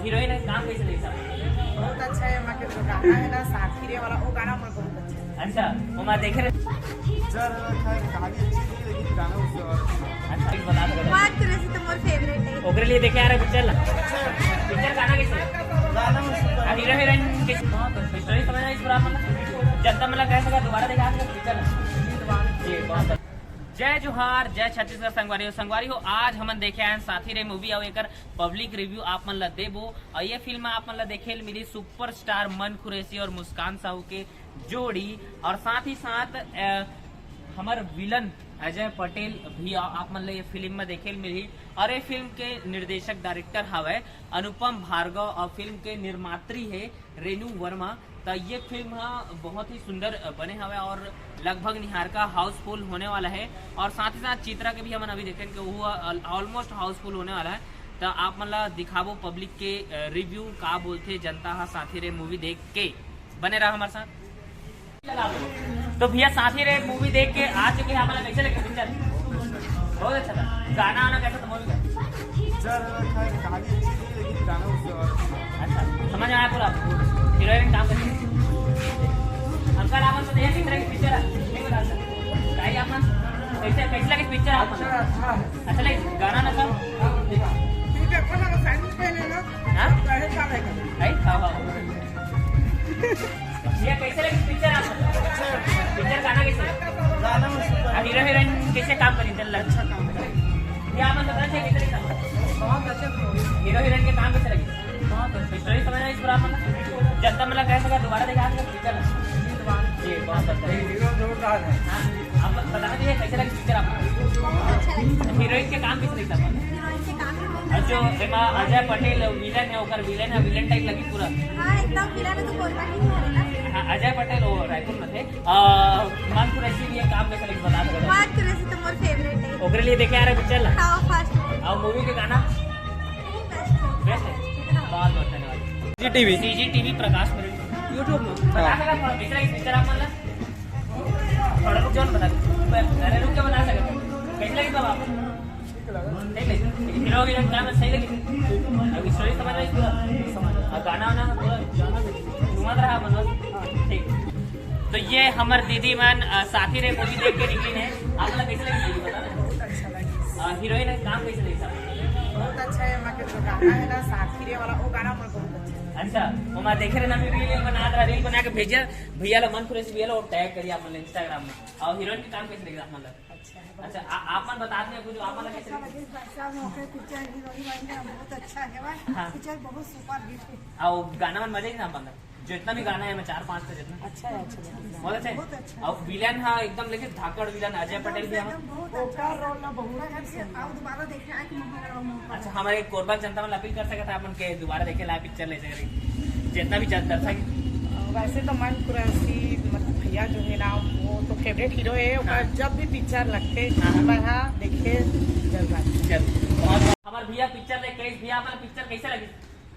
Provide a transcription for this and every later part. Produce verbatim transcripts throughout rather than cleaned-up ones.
Heroine के काम कैसे लगिस? बहुत अच्छा है। वहाँ के जो गाना है ना, साथी रे वाला, वो गाना मोर बहुत अच्छा है। अच्छा, वो मैं देखे रहे। पिक्चर खैर कहानी अच्छी थी, लेकिन गाना उससे और अच्छा। अच्छा, एक बता दो। मार तुरंत तो मोर फेवरेट है। ओकरे लिए देखे आ रहे पिक्चर ला। पिक्चर गाना कैसे? गाना में super। हीरो हीरोइन के स्टोरी समझ आई पूरा? जनता मतलब कह सका दोबारा देखा आपका पिक्चर। जी, बहुत अच्छा। जय जोहार, जय छत्तीसगढ़ संगवारी हो। संगवारी हो, आज हमन देखे आए हैं साथी रे मूवी और एकर पब्लिक रिव्यू आप मन ला देबो। और ये फिल्म आप मन ला देखे ल मिली सुपरस्टार मन कुरैशी और मुस्कान साहू के जोड़ी, और साथ ही साथ अ, हमर विलन अजय पटेल भी आ- आप मन ला ये फिल्म में देखे ल मिली। और ये फिल्म के निर्देशक डायरेक्टर हवय अनुपम भार्गव और फिल्म के निर्मात्री है रेनू वर्मा। तो ये फिल्म हा बहुत ही सुंदर बने हवे और लगभग निहारका हाउसफुल होने वाला है। और साथ ही साथ चित्रा के भी हमन अभी देखें कि वो ऑलमोस्ट हाउसफुल होने वाला है। तो आप मन ला दिखाबो पब्लिक के रिव्यू का बोलथे जनता हा साथी रे मूवी देख के। बने रहा हमारे साथ। तो भैया साथी रे मूवी देख के आ चुके हैं, आप मन ला कैसे लगे पिक्चर? बहुत अच्छा था। गाना वाना कैसा था मूवी का? पिक्चर खैर कहानी अच्छी थी, लेकिन गाना उससे और अच्छा। अच्छा, समझ में आया पूरा? हीरोइन काम करती है। अंकल, आप मन तो देख किस तरह की पिक्चर है, नहीं बता सकते। भाई, आप मन कैसे, कैसे लगे पिक्चर आप मन? अच्छा, अच्छा है। अच्छा लगे गाना ना सब? ठीक है, कौन लगा? सैंडविच पहले ना। हाँ? पहले खा लेगा। भाई, खाओ, खाओ। भैया, कैसे लगी पिक्चर आप? पिक्चर गाना कैसे? गाना में super। हीरो हीरोइन कैसे काम करी? अच्छा काम करी। भैया, आप मन बताना चाहिए कैसे लगी? बहुत अच्छे movie। हीरो हीरोइन के काम कैसे लगी? बहुत अच्छे। स्टोरी समझ आई पूरा आप मन? जनता मतलब कह सका दोबारा देखा आपका पिक्चर? जी, दोबारा। जी, बहुत अच्छा। हीरो जोरदार है। हाँ, आप बताना चाहिए कैसे लगी पिक्चर आपको? बहुत अच्छा लगा। हीरोइन के काम कैसे लगी आपको? हीरोइन के काम भी बहुत और जो अच्छा है। एमा अजय पटेल विलन है, ओकर विलन है, विलन टाइप लगी पूरा। हाँ, एकदम विलन है तो कोई बात नहीं है ना। हाँ, अजय पटेल वो रायपुर में थे। आ, मन कुरैशी भी ये काम कैसे लगी बता दो। मन कुरैशी तो मोर फेवरेट है। ओकरे लिए देखे आ रहे पिक्चर ला? हाँ, फर्स्ट। और मूवी के गाना? बेस्ट है। बेस्ट है। हाँ। बहुत बहुत धन्यवाद। जी टीवी। सीजी टीवी प्रकाश मिरर। YouTube में। बता सकत हो, कैसे लगी पिक्चर आप मन ला? थोड़ा रुक जाओ ना, बता दो। अरे रुक के बता सकत हो। कैसे लगी बाबा आप? ठीक लगी। हीरो हीरोइन काम सही लगी। अभी स्टोरी समझ में आई पूरा? समझ। और गाना वाना पूरा? गाना भी। घूमत रहा मतलब। ठीक। तो ये हमर दीदी मन, अ, साथी रे मूवी देख के निकली है। आप लोग कैसे लगी मूवी बता? बहुत अच्छा लगा। अ, हीरोइन के काम कैसे लगी सब? बहुत अच्छा है। वहाँ के जो गाना है ना, साथी रे वाला, वो गाना मोर बहुत अच्छा है। अच्छा, वो मैं देखे रहे ना, रील बना रहा, रील बना के भेजा भैया ला, मन कुरैशी भैया ला, वो टैग करिए आप मन इंस्टाग्राम में। और हीरोइन के काम कैसे लगी आप मन ला? अच्छा है, अच्छा, आ, आप मन बता दें कुछ, आप मन ला कैसे अच्छा लगी? लगे, भाई साहब, वहाँ पे पिक्चर हीरोइन वाइन का बहुत अच्छा है, वाह। हाँ। पिक्चर बहुत सुपर हिट है। और गाना मन मजा ही ना आप मन ला? जितना भी गाना है, मैं चार पांच थे जितना। अच्छा है, अच्छा लगा। बहुत अच्छा है। बहुत अच्छा है। और विलन, हाँ, एकदम लेकिन धाकड़ विलन अजय पटेल भी, हाँ। एकदम बहुत अच्छा ओकर है। रोल ना बहुत अगर से अच्छा है। आओ दोबारा देखने आए तो मौका लगाओ, मौका। अच्छा, हमारे कोरबा जनता मन ला अपील कर सकता है अपन के दोबारा देखे ला पिक्चर ले सके जितना भी जन दर्शक। वैसे तो मन कुरैशी मतलब भैया जो है ना, वो तो फेवरेट हीरो है, ओकर हाँ। जब भी पिक्चर लगते हाँ। मैं हाँ देखे जरूर आते। चल, बहुत हमारे भैया पिक्चर देख के, भैया हमारा पिक्चर कैसे लगी?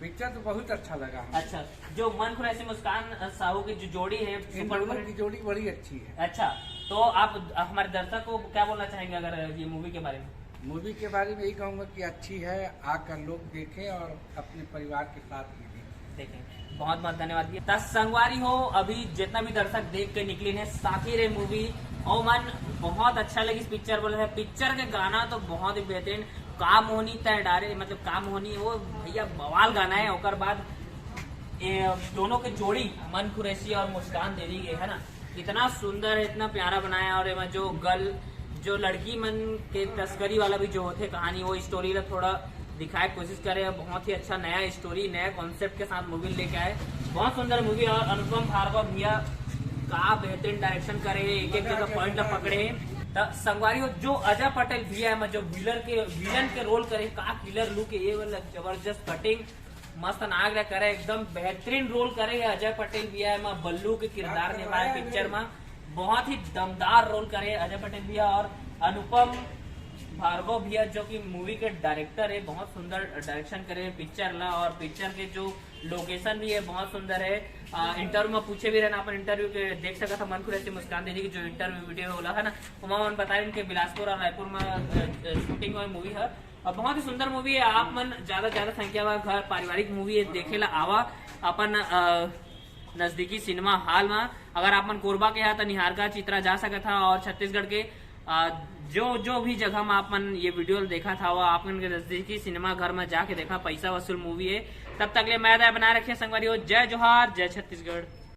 पिक्चर तो बहुत अच्छा लगा हमें। अच्छा, जो मन कुरैशी मुस्कान, अ, साहू की जो जोड़ी है, इन सुपर दोनों हिट। की जोड़ी बड़ी अच्छी है। अच्छा, तो आप हमारे दर्शक को क्या बोलना चाहेंगे अगर ये मूवी के बारे में? मूवी के बारे में यही कहूँगा कि अच्छी है, आकर लोग देखें और अपने परिवार के साथ भी देखें। देखें। बहुत बहुत धन्यवाद भैया। त संगवारी हो, अभी जितना भी दर्शक देख के निकले हैं साथी रे मूवी, ओमन बहुत अच्छा लगी पिक्चर बोले थे। पिक्चर के गाना तो बहुत ही बेहतरीन, का मोहनी तय डारे, मतलब का मोहनी, वो भैया बवाल गाना है। ओकर बाद ए, दोनों के जोड़ी मन कुरैशी और मुस्कान दीदी के है ना, इतना सुंदर है, इतना प्यारा बनाया। और एमा जो गर्ल, जो लड़की मन के तस्करी वाला भी जो होते कहानी, वो स्टोरी ला थोड़ा दिखाए के कोशिश करे। बहुत ही अच्छा नया स्टोरी, नया कॉन्सेप्ट के साथ मूवी लेके आए। बहुत सुंदर मूवी। और अनुपम भार्गव भैया का बेहतरीन डायरेक्शन करे है, एक एक जगह पॉइंट ला पकड़े है। त संगवारी हो, जो अजय पटेल भैया है, जो विलन के, विलन के रोल करे, का किलर लुक है ये वाला, जबरदस्त कटिंग, मस्त नाक ला करे, एकदम बेहतरीन रोल करे है अजय पटेल भैया। एमा बल्लू के किरदार निभाए पिक्चर में, बहुत ही दमदार रोल करे अजय पटेल भैया। और अनुपम भार्गव भैया जो कि मूवी के डायरेक्टर है, बहुत सुंदर डायरेक्शन करे है पिक्चर ला। और पिक्चर के जो लोकेशन भी है बहुत सुंदर है। इंटरव्यू में पूछे भी रहना, अपन इंटरव्यू के देख सकत था मन कुरैशी मुस्कान दीदी की जो इंटरव्यू वीडियो होला है ना, ओमा उन्होंने बताया इनके बिलासपुर और रायपुर में शूटिंग हुई मूवी है। बहुत ही सुंदर मूवी है। आप मन ज्यादा ज्यादा संख्या में घर पारिवारिक मूवी देखे ला आवा अपन अ, नजदीकी सिनेमा हॉल में। अगर आप मन कोरबा के हा त निहारका चित्रा जा सकत हा और छत्तीसगढ़ के अ, जो जो भी जगह में आप मन ये वीडियो देखा था वो आप मन के नजदीकी सिनेमा घर में जाके देखा। पैसा वसूल मूवी है। तब तक ले मैं दया बनाए रखिए संगवारी हो। जय जोहार, जय छत्तीसगढ़।